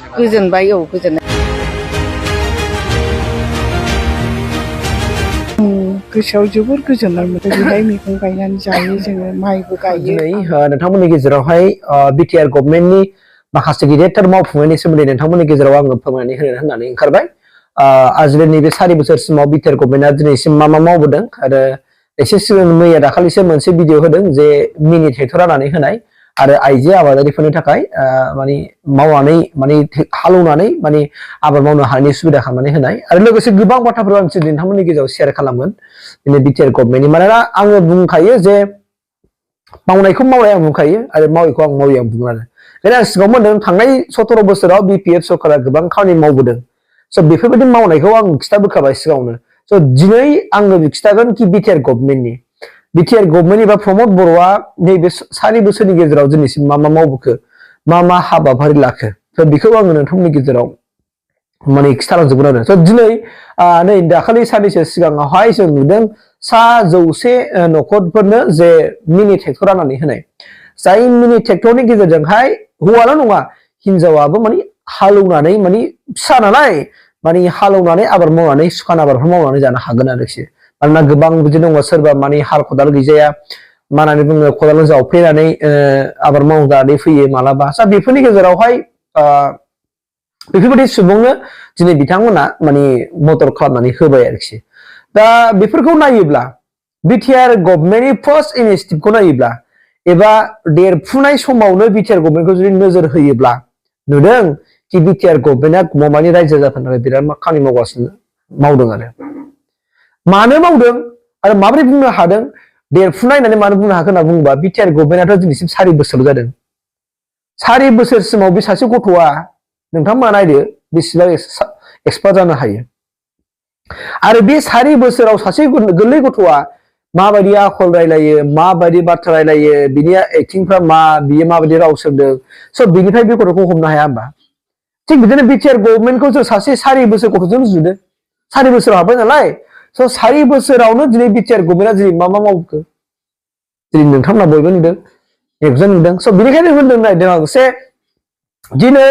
गोजोनबाय औ गोजोननाय गोसोआव जोबोर गोजोननाय मोनो बेहाय मैगं गायनानै जायो जोङो माइबो गायो दिनै नोंथांमोननि गेजेरावहाय बिटिआर गभर्नमेन्टनि माखासे गिदिरथार मावफुंनायनि सोमोन्दै नोंथांमोननि गेजेराव आङो फोरमायनानै होनो होननानै ओंखारबाय आजिखालि नैबे 4 बोसोरसिमाव बिटिआर गभर्नमेन्टआ दिनैसिम मा मा मावबोदों आरो एसे सिगां मैया दाखालिसो मोनसे भिडिअ होदों जे मिनि ट्रेक्टर राननानै होनाय आरो आइजो आबादारिफोरनि थाखाय माने मावनानै माने हालौनानै माने आबाद मावनो हानायनि सुबिदा खालामनानै होनाय आरो लोगोसे गोबां बाथ्राफोर आं नोंथांमोननि गेजेराव शेयार खालामगोन दिनै बिटिआर गभर्नमेन्टनि मानोना आङो बुंखायो जे मावनायखौ मावनाय आं बुंखायो आरो मावैखौ आं मावै आं बुङो आरो बेखायनो आं सिगाङाव मोनदों थांनाय 17 बोसोराव बिपिएफ सरकारा गोबां खामानि मावबोदों स' बेफोरबायदि मावनायखौ आं खिथाबोखाबाय सिगाङावनो स' दिनै आङो खिथागोन कि बिटिआर गभर्नमेन्टनि बिटिआर गभर्नमेन्ट एबा प्रमद बर'आ नैबे 4 बोसोरनि गेजेराव दिनैसिम मा मा मावबोखो मा हाबाफारि लाखो स' बेखौ आङो नोंथांमोननि गेजेराव माने खिथालांजोबगोन आरो स' दिनै नै दाखालि साननैसो सिगाङावहाय जों नुदों 100 न'खरफोरनो जे मिनि ट्रेक्टर राननानै होनाय जाय मिनि ट्रेक्टरनि गेजेरजोंहाय हौवाल' नङा हिनजावाबो माने हालौनानै माने फिसा नालाय माने हालौनानै आबाद मावनानै सुखान आबादफोर मावनानै जानो हागोन आरोखि मानोना गोबां बिदि दङ सोरबा माने हाल खदाल गैजाया मा होननानै बुङो खदालजों जावफ्लेनानै आबाद मावनानै फैयो मालाबा सा बेफोरनि गेजेरावहाय बेफोरबायदि सुबुंनो दिनै बिथांमोना माने मदद खालामनानै होबाय आरोखि दा बेफोरखौ नायोब्ला बिटिआर गभर्नमेन्टनि फार्स्ट इनिशिएटिभखौ नायोब्ला एबा देरफुनाय समावनो बिटिआर गभर्नमेन्टखौ जुदि नोजोर होयोब्ला नुदों कि बिटिआर गभर्नमेन्टआ गमामानि रायजो जाफोरनि थाखाय बिराद खामानि मावगासिनो मावदों आरो मानो मावदों आरो माबोरै बुंनो हादों देरफुनाय होननानै मानो बुंनो हाखो होनना बुङोबा बिटिआर गभर्नमेन्टआथ' दिनैसिम 4 बोसोरल' जादों 4 बोसोरसिमाव बे सासे गथ'आ नोंथांमोना नायदो बेसेबां एक्सपार्ट जानो हायो आरो बे 4 बोसोराव सासे गोरलै गथ'आ माबायदि आखल रायलायो माबायदि बाथ्रा रायलायो बिनि एक्टिंफ्रा मा बियो माबायदि राव सोलोंदों स' बिनिफ्राय बे गथ'खौ हमनो हाया होमबा थिग बिदिनो बिटिआर गभर्नमेन्टखौ जों सासे 4 बोसोर गथ'जों रुजुदो 4 बोसोराव हाबबाय नालाय स' 4 बोसोरावनो दिनै बिटिआर गभर्नमेन्टआ दिनै मा मावखो दिनै नोंथांमोना बयबो नुदों मेगनजों नुदों स' बेनिखायनो होनदों नायदों आं एसे दिनै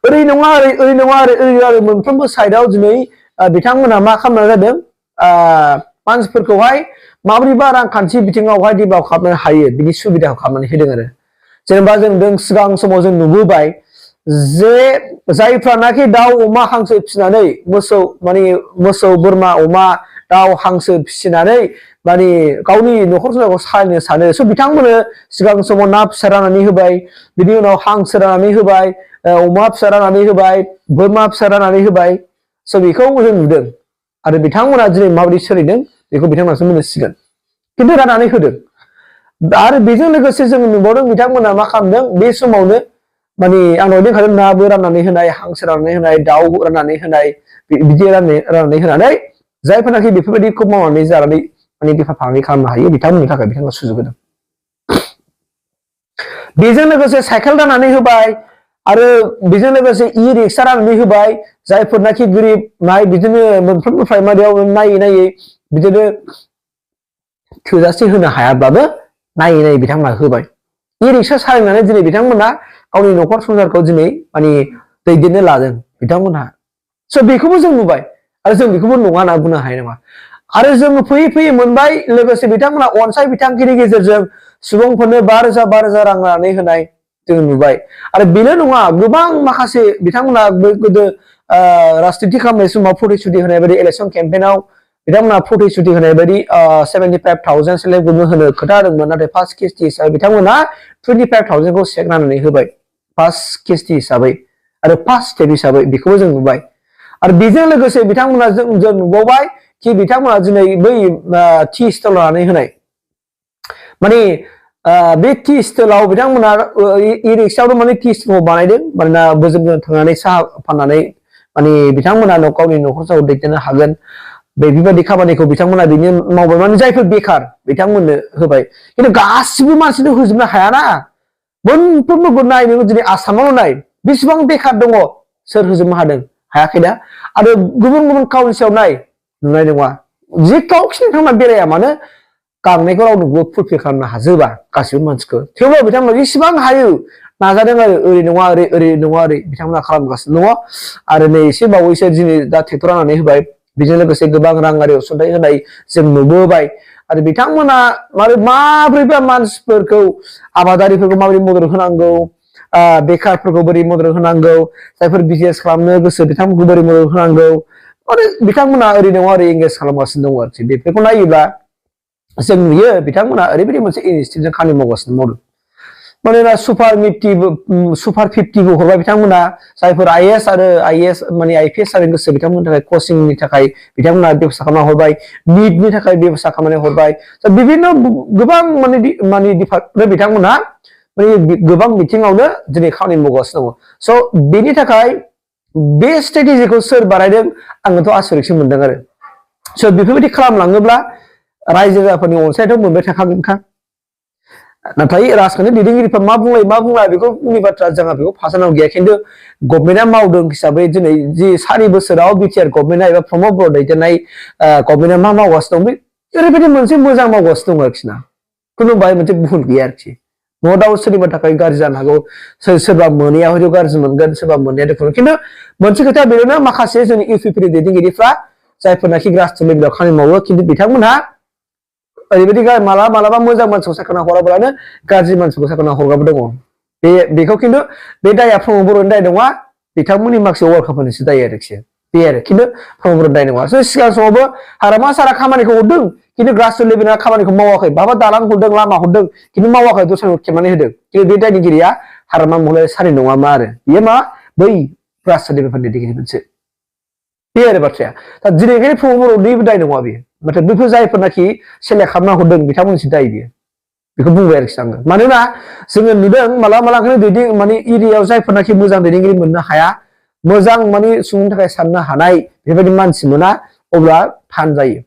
ओरै नङा ओरै नङा ओरै मोनफ्रोमबो साइडआव दिनै बिथांमोना मा खालामनाय जादों मानसिफोरखौहाय माबोरैबा रांखान्थि बिथिङावहाय डेभेलप खालामनो हायो बिनि सुबिदाखौ खालामनानै होदों आरो जेनेबा जों सिगां समाव जों नुबोबाय जे जायफ्रानाखि दाउ अमा हांसो फिसिनानै मोसौ बोरमा अमा दाउ हांसो फिसिनानै माने गावनि न'खर संसारखौ सालायनो सानो स' बिथांमोननो सिगां समाव ना फिसा राननानै होबाय बिनि उनाव हांसो राननानै होबाय अमा फिसा राननानै होबाय बोरमा फिसा राननानै होबाय स' बेखौ जों नुदों आरो बिथांमोना दिनै माबायदि सोलिदों बेखौ बिथांमोनासो मोनथिसिगोन खिन्थु राननानै होदों आरो बेजों लोगोसे जों नुबावदों बिथांमोना मा खालामदों बे समावनो माने आं दहाय बुंखादों नाबो राननानै होनाय हांसो राननानै होनाय दाउ राननानै होनाय बिदि राननानै होनानै जायफोरनाखि बेफोरबायदिखौ मावनानै जानानै माने बेफार फालांगि खालामनो हायो बिथांमोननि थाखाय बिथांमोना सुजुग होदों बेजों लोगोसे साइकेल राननानै होबाय आरो बेजों लोगोसे इ रिक्सा राननानै होबाय जायफोरनाखि गोरिब बिदिनो मोनफ्रोमबो प्राइमारियाव नायै बिदिनो थोजासे होनो हायाब्लाबो नायै बिथांमोना होबाय इ रिक्सा सालायनानै दिनै बिथांमोना गावनि न'खर संसारखौ दिनै माने दैदेननो लादों बिथांमोनहा स' बेखौबो जों नुबाय आरो जों बेखौबो नङा होनना बुंनो हानाय नङा आरो जों फैयै मोनबाय लोगोसे बिथांमोना अनसाय बिथांखिनि गेजेरजों सुबुंफोरनो 5,000 रां राननानै होनाय जों नुबाय आरो बेल' नङा गोबां माखासे बिथांमोना गोदो राजनिथि खालामनाय समाव प्रतिश्रुति होनाय बायदि इलेक्सन केम्पेइनाव बिथांमोना प्रतिश्रुति होनाय बायदि 75,000 सेलेक्ट होनो खोथा होदोंमोन नाथाय फार्स्ट किस्ति हिसाबै बिथांमोना 25,000 खौ चेक राननानै होबाय फार्स्ट किस्ति हिसाबै आरो फार्स्ट स्टेप हिसाबै बेखौबो जों नुबाय आरो बेजों लोगोसे बिथांमोना जों नुबावबाय कि बिथांमोना दिनै बै टि स्टल लानानै होनाय माने बे टि स्टलाव बिथांमोना इ रिक्सायावनो माने टि स्टलखौ बानायदों मानोना बोजों थांनानै साहा फाननानै माने बिथांमोना गावनि न'खर संसारखौ दैदेननो हागोन बेफोरबायदि खामानिखौ बिथांमोना बिनि मावबाय माने जायफोर बेखार बिथांमोननो होबाय खिन्थु गासिबो मानसिनो होजोबनो हायाना मोनफ्रोमबो नाय नोङो दिनै आसामावल' नाय बेसेबां बेखार दङ सोर होजोबनो हादों हायाखै दा आरो गुबुन काउन्सिलाव नाय नुनाय नङा जेरावखि नोंथांमोना बेराया मानो गांनायखौ रावनोबो फुलफिल खालामनो हाजोबा गासिबो मानसिखौ थेवब्लाबो बिथांमोना जेसेबां हायो नाजादों आरो ओरै नङा ओरै नङा ओरै बिथांमोना खालामगासिनो दङ आरो नै एसे बावैसो दिनै दा ट्रेक्टर राननानै होबाय बेजों लोगोसे गोबां राङारि अनसुंथाइ होनाय जों नुबोबाय आरो बिथांमोना माब्रैबा मानसिफोरखौ आबादारिफोरखौ माबोरै मदद होनांगौ बेखारफोरखौ बोरै मदद होनांगौ जायफोर बिजनेस खालामनो गोसो बिथांमोनखौ बोरै मदद होनांगौ माने बिथांमोना ओरै नङा ओरै एंगेज खालामगासिनो दङ आरोखि बेफोरखौ नायोब्ला जों नुयो बिथांमोना ओरैबायदि मोनसे इनिशिएटिभजों खामानि मावगासिनो मावदों मानोना सुपार 50बो हरबाय बिथांमोना जायफोर आइएएस आरो आइएएस माने आइपिएस जानो गोसो बिथांमोननि थाखाय कचिंनि थाखाय बिथांमोना बेबस्था खालामना हरबाय निटनि थाखाय बेबस्था खालामनानै हरबाय बिभिन्न गोबां माने डिपार्टमेन्ट बिथांमोना माने गोबां बिथिङावनो दिनै खामानि मावगासिनो दङ स' बेनि थाखाय बे स्ट्रेटेजिखौ सोर बानायदों आङोथ' आसरितसो मोनदों आरो स' बेफोरबायदि खालामलाङोब्ला रायजो राजाफोरनि अनसायथ' मोनबाय थाखागोनखा नाथाय राजखान्थि दैदेनगिरिफ्रा मा बुंला बेखौ बुंनि बाथ्रा जोंहा बेखौ फासानाव गैया खिन्थु गभर्नमेन्टआ मावदों हिसाबै दिनै जि 4 बोसोराव बिटिआर गभर्नमेन्टआ एबा प्रमद बर' दैदेननाय गभर्नमेन्टआ मा मावगासिनो दं ओरैबायदि मोनसे मोजां मावगासिनो दं आरोखि ना खुनु बाहाय मोनसे भुल गैया आरोखि न' दाउट सोरनिबा थाखाय गाज्रि जानो हागौ सोरबा मोनैया हयथ' गाज्रि मोनगोन सोरबा मोननाया दुखु खिन्थु मोनसे खोथा बेनो माखासे जोंनि इउपिपिनि दैदेनगिरिफ्रा जायफोरनाखि ग्रास लेभेलाव खामानि मावो खिन्थु बिथांमोनहा ओरैबायदि मालाबा मोजां मानसिखौ सायख'ना हराब्लानो गाज्रि मानसिखौ सायख'ना हरगाबो दङ बेखौ खिन्थु बे दाया प्रमद बर'नि दाय नङा बिथांमोननि माखासे वार्कारफोरनिसो दाय आरोखि बे आरो खिन्थु प्रमद बर'नि दाय नङा सिगां समावबो हारामा सारा खामानिखौ हरदों खिन्थु ग्रास लेभेलआ खामानिखौ मावाखै माबा दालां हरदों लामा हरदों खिन्थु मावाखै दस्राखौ खेबनानै होदों खिन्थु बे दायनिगिरिया हारामा महलारि सारि नङा मा आरो बेयो मा बै ग्रास लेभेलफोरनि दैदेनगिरिमोनसो बे आरो बाथ्राया दा दिनैखायनो प्रमद बर'निबो दाय नङा बेयो नाथाय बैफोर जायफोरनाखि सेलेक्ट खालामना हरदों बिथांमोननिसो दाय बियो बेखौ बुंबाय आरोखि आङो मानोना जोङो नुदों मालाबा माने एरियायाव जायफोरनाखि मोजां दैदेनगिरि मोननो हाया मोजां माने सुबुंनि थाखाय साननो हानाय बेबायदि मानसि मोना अब्ला थान जायो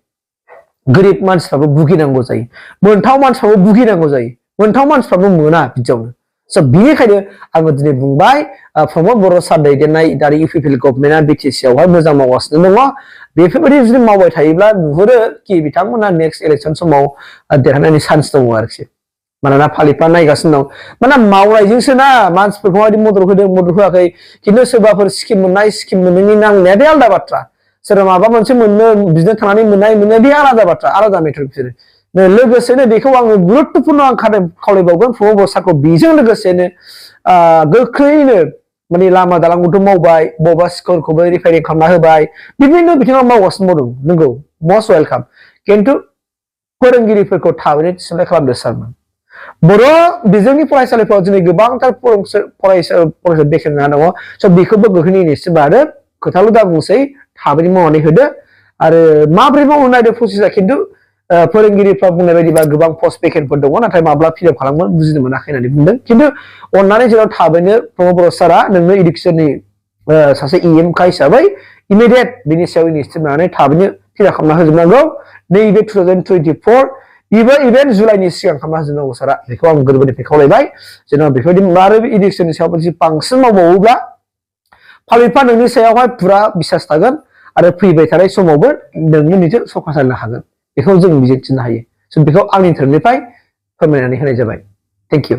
गोरिब मानसिफ्राबो भुगिनांगौ जायो मोनथाव मानसिफ्राबो भुगिनांगौ जायो मोनथाव मानसिफ्राबो मोना बिदियावनो स' बिनिखायनो आङो दिनै बुंबाय प्रमद बर' सार दैदेननाय दानि इउपिपिएल गभर्नमेन्टआ बिटिसि आवहाय मोजां मावगासिनो दङ बेफोरबायदि जुदि मावबाय थायोब्ला नुहुरो कि बिथांमोना नेक्स्ट इलेक्सन समाव देरहानायनि चान्स दङ आरोखि मानोना फालिफ्रा नायगासिनो दं मानोना मावनायजोंसो ना मानसिफोरखौ माबायदि मदद होदों मदद होआखै खिन्थु सोरबाफोर स्किम मोननाय स्किम मोनैनि नांनाया बे आलादा बाथ्रा सोरबा माबा मोनसे मोननो बिदिनो थांनानै मोननाय बे आलादा बाथ्रा आलादा मेथर बिसोरो लोगोसेनो बेखौ आङो गुरुत्तपुर्ण आं खावलायबावगोन प्रमद बर' सारखौ बेजों लोगोसेनो गोख्रैनो माने लामा दालांखौथ' मावबाय बबेबा स्कुलखौबो रिपेयारिं खालामना होबाय बिभिन्न बिथिङाव मावगासिनो मावदों नंगौ मस्ट वेलकाम खिन्थु फोरोंगिरिफोरखौ थाबैनो थिसननाय खालामदो सारमोन बर' बिजोंनि फरायसालिफोराव दिनै गोबांथार फरायसा बेखेवना दङ स' बेखौबो गोख्रैनो इनिसिएटिभ लादो खोथाल' दा बुंसै थाबैनो मावनानै होदो आरो माबोरै मावनो नायदो प्रसेसा खिन्थु फोरोंगिरिफ्रा बुंनाय बायदिबा गोबां पस्ट भेकेन्टफोर दङ नाथाय माब्ला फिलआप खालामगोन बुजिनो मोनाखै होननानै बुंदों खिन्थु अननानै जेराव थाबैनो प्रमद बर' सारआ नोंनो इडुकेसननि सासे इएमखा हिसाबै इमिडियेट बिनि सायाव इनिसिएटिभ लानानै थाबैनो फिलआप खालामना होजोबनांगौ नैबे 2024 इभेन जुलाइनि सिगां खालामना होजोबनांगौ सारा बेखौ आं गोरबोनिफ्राय खावलायबाय जेनेबा बेफोरबायदि आरो इडुकेसननि सायाव मोनसे बांसिन मावबावोब्ला फालिफ्रा नोंनि सायावहाय पुरा बिसास थागोन आरो फैबाय थानाय समावबो नोंनि निजों सखा जानो हागोन बेखौ जों मिजिंथिनो हायो स' बेखौ आंनि धोरोमनिफ्राय फोरमायनानै होनाय जाबाय थेंक इउ